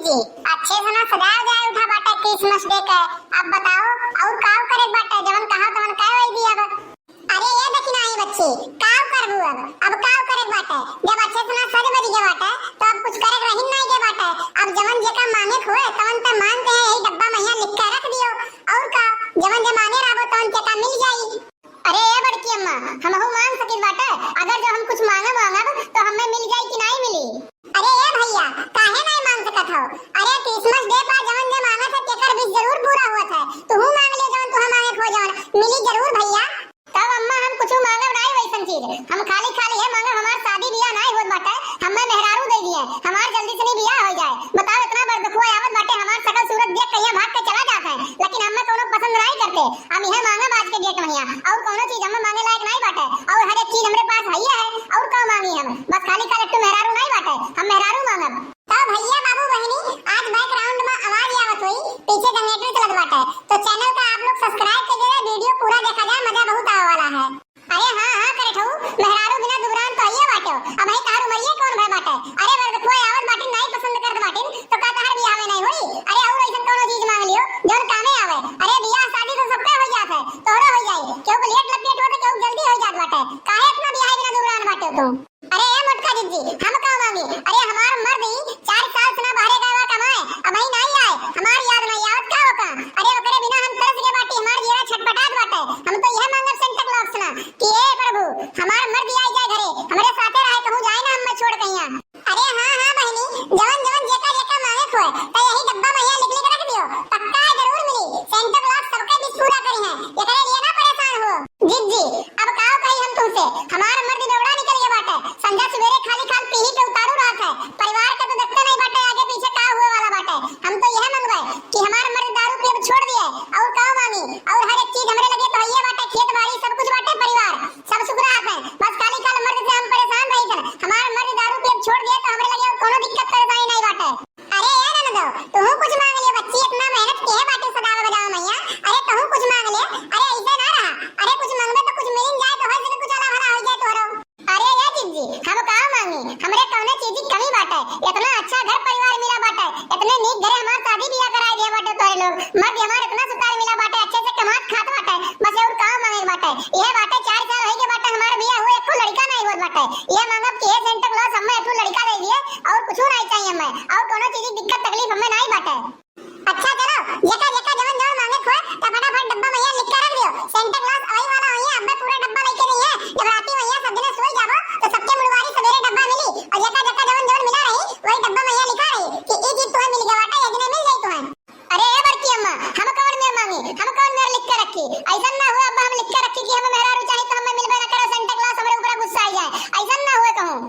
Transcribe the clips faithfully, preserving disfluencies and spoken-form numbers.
अच्छे से ना सजाया उजाया उठा बाटे Christmas Day के। अब बताओ, और काव करे बाटे? जवन कहा तवन कह वही दी अब। अरे ये देखी ना आई बच्ची, काव करबू अब? अब काव करे बाटे? जब अच्छे से ना सज बज गए बाटे, तो अब कुछ करे रही नहीं गए बाटे। अब जवन जेका मांगे हुए, तवन ते मांग के यही डब्बा में यहाँ लिख के रख दियो। और का, जवन जे मांगे रहबो, तवन जेका मिल जाई। अरे ए बड़की अम्मा, हमहू मांग सकित बाटे? अगर जो हम कुछ मांगब वांगब तो हमें मिल जाई कि नाई मिली? अरे ए भैया, काहे नाई मांग सकत हो? अरे Christmas Day पर जवन जे मांगत है तेकर wish जरूर पूरा होत है। तुहू मांग लियो जवन तुहा मांगे को जवन, मिली जरूर भैया। तब अम्मा हम कुछ मांगब नाई वैसन चीज, हम खाली खाली है मांगब हमार शादी बियाह नाई होत बाटे, हमें मेहरारू दे दिए, हमार जल्दी से नहीं बियाह हो जाए। बताओ इतना बड़ दुखवा आवत बाटे, हमार शकल सूरत देख कहिया भाग के चला जात है, लेकिन हमें कोनो पसंद नाई करते। हम यह मांगब आज के date में हिया, और कोनो चीज हमें मांगे लायक नाई बाटे, और हर एक चीज हमरे पास हइये है, और का मांगी हम? बस खाली का लट्टू मेहरारू नाई बाटे, हम मेहरारू मांगब। तो भैया बाबू बहिनी, आज background में आवाज आवत होई, पीछे generator चलत बाटे, तो channel का आप लोग subscribe कर दे, video पूरा देखा जाए, मजा बहुत आवे वाला है। अरे हाँ हाँ करे ठऊ, मेहरारू बिना दुबरान तो हइये बाटे, अब ही तार उमरिये कौन भय बाटे? अरे मर्द कोई आवत बाटिन नाई पसंद करत बाटिन, तो का तहार बियाह में नाई होई? अरे और ऐसन कोनो चीज मांग लियो, जौन कामे आवे। अरे बियाह शादी तो सबके हो जात है, तोहरो हो जाई। केहू के लेट लपेट होत, केहू के जल्दी हो जात बाटे। काहे इतना बियाह बिना दुबरान बाटे तू? अरे ए मोटका जिज्जी, हम का मांगी? अरे हमार मर्द ही चार साल से ना बाहरे गए बा कमाए, अबही नाई आए, हमार याद नाई आवत का ओका? अरे ओकरे बिना हम तरस गए बाटी, हमार जियरा छटपटात बाटे। हम तो यह मांगब Santa Claus से ना कि ए प्रभु, हमार मर्द आई जाए घरे, हमरे साथे रहे, कहूँ जाए ना हमें छोड़ कहिया। अरे हाँ हाँ बहिनी, जवन जवन जेका जेका मांगे खोए, त यही डब्बा में यहाँ लिख लिख रख दियो, पक्का है जरूर मिली। Santa Claus सबके wish पूरा करी है, एकरे लिए ना परेशान हो। जिज्जी, अब काव कही हम तुमसे, हमार मर्द बेवड़ा निकल गया बाटे, संझा सुबेरे खाली खाल पीही पे उतारू रहत है, परिवार का तो देखते नहीं बाटे आगे पीछे का हुए वाला बाटे। हम तो यह मंगवाए कि हमार मर्द दारू पियब छोड़ दिए, और का मांगी, और हर एक चीज हमरे लगे तो हइये बाटे, खेत बाड़ी सब कुछ बाटे, परिवार सब सुख रहत है, बस खाली खाल मर्द से हम परेशान रही सन। हमार मर्द दारू पियब छोड़ दिए तो हमरे लगे और कोनो दिक्कत परेशानी नहीं बाटे। अरे ए ननदो, तुहू कुछ मांग ले, बच्ची इतना मेहनत के है बाटे सजावे बजावे मैया। अरे तुहू कुछ मांग ले, अरे ऐसे ना रहा। अरे कुछ मांगबे तो कुछ मिल जाए तो हो सके कुछ अला भला हो जाए तोरो। अरे ए जिज्जी, हम का मांगी, हमरे कौने चीज की कमी बाटे? इतना अच्छा घर परिवार मिला बाटे, इतने नीक घरे हमार शादी बियाह कराए दिया बाटे तोरे लोग, मर्द हमार इतना सुतार मिला बाटे, अच्छे से कमात खात बाटे, बस और का मांगे बाटे? यह बाटे चार साल होई के बाटे हमार बियाह हुए, एको लड़का नहीं होत बाटे। यह मांगब कि हे Santa Claus हमें एको लड़का दे दिए, और कुछ नहीं चाहिए हमें, और कोनो चीज की दिक्कत तकलीफ हमें नहीं बाटे। अच्छा चलो, जेका जेका जवन जवन मांगे खोए, त फटाफट डब्बा में यहाँ लिख के रख दियो। Santa Claus आवे वाला होइए, अब्बे पूरा डब्बा लेके रही है। जब राती में यहाँ सब जने सोई जाबो, तो सबके मुड़वारी सवेरे डब्बा मिली। और जेका जेका जवन जवन मिला रही, वही डब्बा में यहाँ लिखा रही कि ई चीज तुम्हें मिल गया बाटे, ये दिने मिल जाई तुम्हें। अरे ए बड़की अम्मा, हम कौन मेर मांगी, हम कौन मेर लिख के रखी? ऐसन ना हुआ, अब हम लिख के रखी कि हमें मेहरारू चाहिए तो हमें मिलबे ना करे, Santa Claus हमरे ऊपर गुस्सा आ जाए, ऐसन ना हुए कहूँ।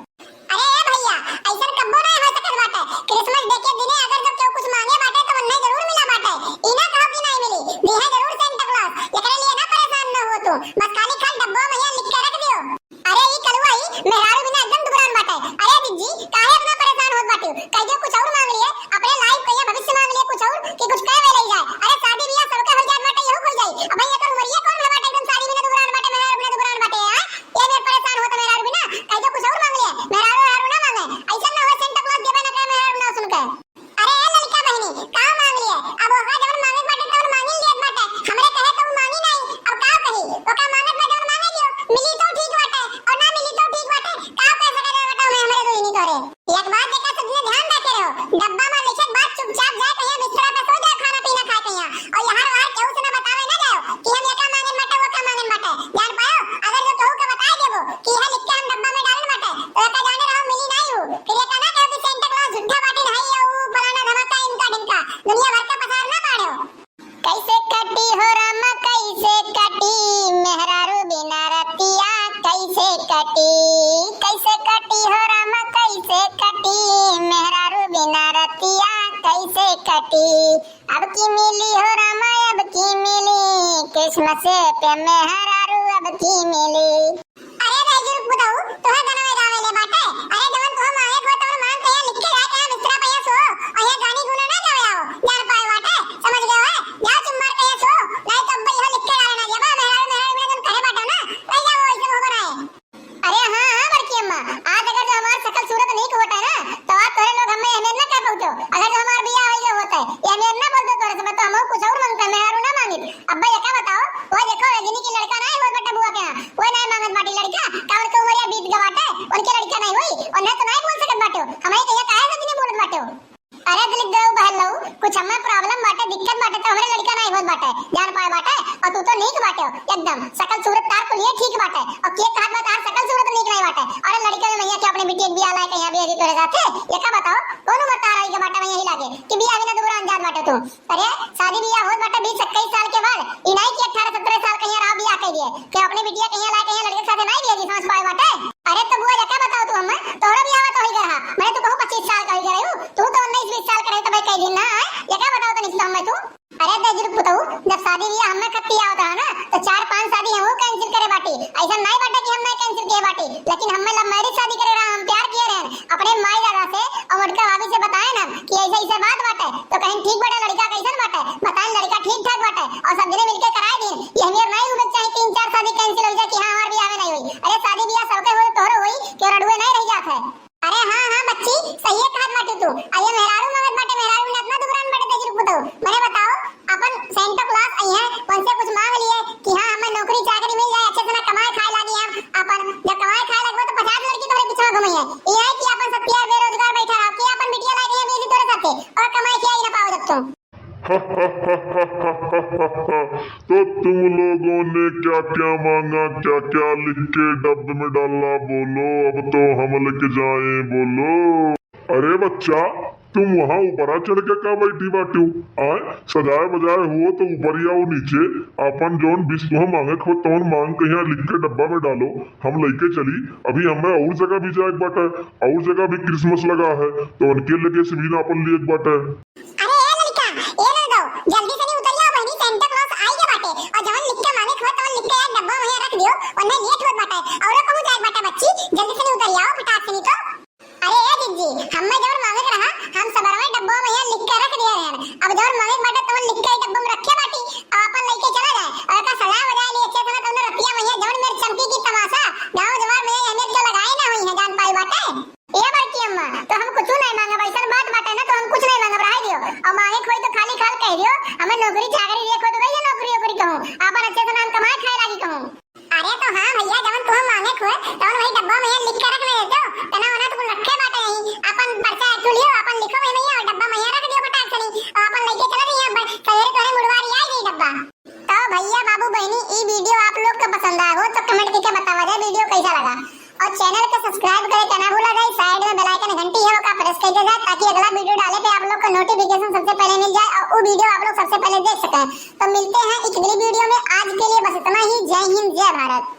अरे ए भैया, ऐसन कब्बो नहीं हो सकत बाटे। Christmas Day के दिने अगर जब केहू कुछ मांगे बाटे तो उन्हें जरूर मिला बाटे। ई ना कहो कि नहीं मिली, दिहे जरूर Santa Claus। एकरे लिए ना परेशान ना हो तू, बस खाली खाल डब्बो में यहाँ लिख के रख दियो। अरे ई कलुआ ई मेहरारू बिना एकदम दुबरान बाटे। अरे जिज्जी, काहे इतना परेशान होत बाटे? कह दियो कुछ और मांग लिए, अपने life के या भविष्य मांग लिए कुछ और कि कुछ कहे ले जाए। अरे शादी बियाह सबके हो जात बाटे, यहू हो जाई। अब भाई एकर उमरिये कौन भला बाटे, एकदम शादी बिना दुबरान बाटे, मेहरारू बिना दुबरान बाटे, आय? ये मेर परेशान होत मेहरारू बिना, कह दो कुछ और मांग लिए, मेहरारू, मेहरारू ना मांगे, ऐसा ना हो Santa Claus देबे ना करे मेहरारू ना सुन के। अरे ए लड़का बहिनी, का मांग लिए? अब ओकरा जवन मांगे के बाटे तवन मांगी लियत बाटे, हमरे कहे तो उ मांगी नहीं, अब का कही? ओका मांगत बा जवन मांगे दियो, मिली तो ठीक बाटे और ना मिली तो ठीक बाटे, का कह सके जाए बताओ मैं हमरे दोहिनी तोरे। एक बात देखा सबने ध्यान रखे रहो, डब्बा में लिखत बात चुपचाप जाए कहिया बिस्तरा पे सो जाओ, खाना पीना खाए कहिया, और यहाँ वहाँ केहू से ना बतावे ना जाओ कि हम एका मांगन बाटे, ओका मांगन बाटे। जान पायो, अगर जो केहू के बताए देबो कि यह लिख के हम डब्बा में डालन बाटे, तो एका जाने रहो मिली नहीं हो। फिर एका ना कहो कि Santa Claus झूठा बाटिन है या ऊ फलाना धमाका इनका ढिमका, दुनिया भर का पसार ना पाड़ो। कैसे कटी हो रामा, कैसे कटी मेहरारू बिना रतिया, कैसे कटी, कैसे कटी हो रामा, कैसे कटी मेहरारू बिना रतिया, कैसे कटी। अब की मिली हो रामा, अब की मिली, Christmas पे मेहरारू अब की मिली। अरे रे जुर्ग बुढ़ऊ, तोहे गाना गावे ले बाटे? अरे जवन तोहे मांगे को तवन मांग के यहाँ लिख के जाए के यहाँ बिस्तरा पे यहाँ सो, और यहाँ गानी गुना ना गावे आओ, जान पाए बाटे, समझ गए हो? जाओ चुप मार के यहाँ सो, नहीं तो अब यहाँ लिख के डाले ना जेबा, मेहरारू मेहरारू बिना तुम करे बाटे ना, नहीं जाओ ऐसे हो बनाए। अरे हाँ हाँ बड़की अम्मा, आज अगर जो हमार शकल सूरत नहीं को होता ना, तो आज तोरे लोग हमें अहमियत ना कर पाते। अगर जो हमार भी अरे दिलीप देव बहन लऊ, कुछ हमें problem बाटे, दिक्कत बाटे, तो हमरे लड़का नाहीं होत बाटे, जान पाए बाटे। और तू तो नीक बाटे हो एकदम, सकल सूरत तार कुलिये ठीक बाटे। और के कहत बा तार सकल सूरत नीक नाहीं बाटे? अरे लड़का में मैया के अपने बिटिया के बियाह लायक यहाँ बियाह दी तोरे साथे, ये का बताओ, कौन उम्र तार आई के बाटे में यही लागे कि बियाह बिना दोबारा अनजान बाटे तू? अरे शादी बियाह होत बाटे बीस इक्कीस साल के बाद, ई नाहीं कि अठारह सत्रह साल कहिया रहा बियाह कर दिए, कि अपने बिटिया कहिया लायक कहिया लड़के के साथे नाहीं बियाह दी, समझ पाए बाटे? अरे तो बुआ, ये का बताओ तू हमें, तोहरा बियाह तो होई गया, मैंने तू कहूँ पच्चीस साल का होई गया हूँ, तू तो उन्नीस बीस साल का रहे तो भाई कह दिन ना आए, ये का बताओ तनी तू हमें तू। अरे दहिजरू पुतऊ, जब शादी बियाह हमें खत्ती आवत रहा ना, तो चार पांच शादी हम cancel करे बाटी। ऐसा नाहीं बाटे कि हम नाहीं cancel किए बाटी, लेकिन हमें love marriage शादी करे रहा, हम प्यार किए रहे अपने माई दादा से और मोटका भाभी से बताए ना कि ऐसे ऐसे बात बाटे, तो कहीं ठीक बाटे, लड़का कैसन बाटे, बताए लड़का ठीक ठाक बाटे और सब जने मिलके कराए दिन। ये हमें नाहीं उम्मीद चाहे तीन चार शादी cancel हो जाए कि हाँ हमार बियाह में नाहीं हुई। अरे शादी बियाह सबके होई, तोहरो होई, क्यों रडुए नाहीं रह जात है। अरे हाँ हाँ बच्ची, सही कहत बाटे तू। अरे मेहरारू मांगत बाटे, मेहरारू में इतना दुबरान बाटे दहिजरू पुतऊ। मने बताओ, अपन Santa Claus आई है, उनसे कुछ मांग लिए कि हाँ हमें नौकरी चाकरी मिल जाए, अच्छे से ना कमाए खाए लागी हम अपन। जब कमाए खाए लगबो तो पचास लड़की तोहरे पीछे घूमी है। ये है कि अपन सब पिया बेरोजगार बैठा रहो, कि अपन बिटिया लायक है बेटी तोरे साथे और कमाए खियाई ना पाओ जब तुम। तो तुम लोगों ने क्या क्या मांगा, क्या क्या लिख के डब्बे में डाला, बोलो, अब तो हम लेके जाएं, बोलो। अरे बच्चा, तुम वहाँ ऊपरा चढ़ के का बैठी बाटू? आय, सजाए बजाए हुओ तो ऊपर ही आओ नीचे, अपन जौन विश तुह मांगे खो तौन मांग के यहाँ लिख के डब्बा में डालो, हम लेके चली। अभी हमें और जगह भी जाए के बाटे, और जगह भी Christmas लगा है, तो उनके लगे से भी ना अपन लिए के बाटे। अरे ए लड़का, ए लड़का, जल्दी से नहीं उतर जाओ बहनी, Santa Claus आई के बाटे। और जवन लिख के मांगे खो तवन लिख के यार डब्बा में रख दियो, उन्हें लेट होत बाटे। और कहूँ जाए बाटे बच्ची, जल्दी से नहीं उतर जाओ फटाक से नहीं तो। अरे ए जिज्जी, हमें जवन मांगे के रहा, हम सबरवे डब्बा में यहाँ लिख के रख दिए हैं। अब जवन मांगे के बाटे तवन लिख के डब्बा में रखे बाटी, अब अपन लेके चला जाए। और का सजा बजा लिए अच्छे से ना, तवन रतिया में यहाँ जवन मेरे चमकी की तमाशा, गाँव जवार में ये हमें क्यों लगाए ना हुई है, जान पाई बाटे। ए बड़की अम्मा, तो हम कुछ नहीं मांगब, ऐसन बात बाटे ना, तो हम कुछ नहीं मांगब, रहे दियो। और मांगे कोई तो खाली खाल कह दियो, हमें नौकरी चाकरी दिए, कोई तो गई नौकरी ओकरी कहूँ, अपन अच्छे से नाम कमाए खाए लागी कहूँ। अरे तो हाँ भैया, जवन तुम मांगे खुए, तवन वही डब्बा में लिख के रख ले देते हो, तना वना तो कुल रखे बाटे नहीं, अपन पर्चा एक लियो, अपन लिखो वही में और डब्बा में रख दियो फटाक से नहीं, और अपन लेके चला जाइए, अब सवेरे तोरे मुड़वारी आ जाई डब्बा। तो भैया बाबू बहनी, ई video आप लोग के पसंद आए हो तो comment करके बतावा जाए video कैसा लगा, और channel को subscribe करे के ना भूला जाए, side में bell icon घंटी है ओका press कर दे जाए, ताकि अगला video डाले पे आप लोग को notification सबसे पहले मिल जाए और वो video आप लोग सबसे पहले देख सकें। तो मिलते हैं एक अगली video में, आज के लिए बस इतना ही। जय हिंद, जय भारत।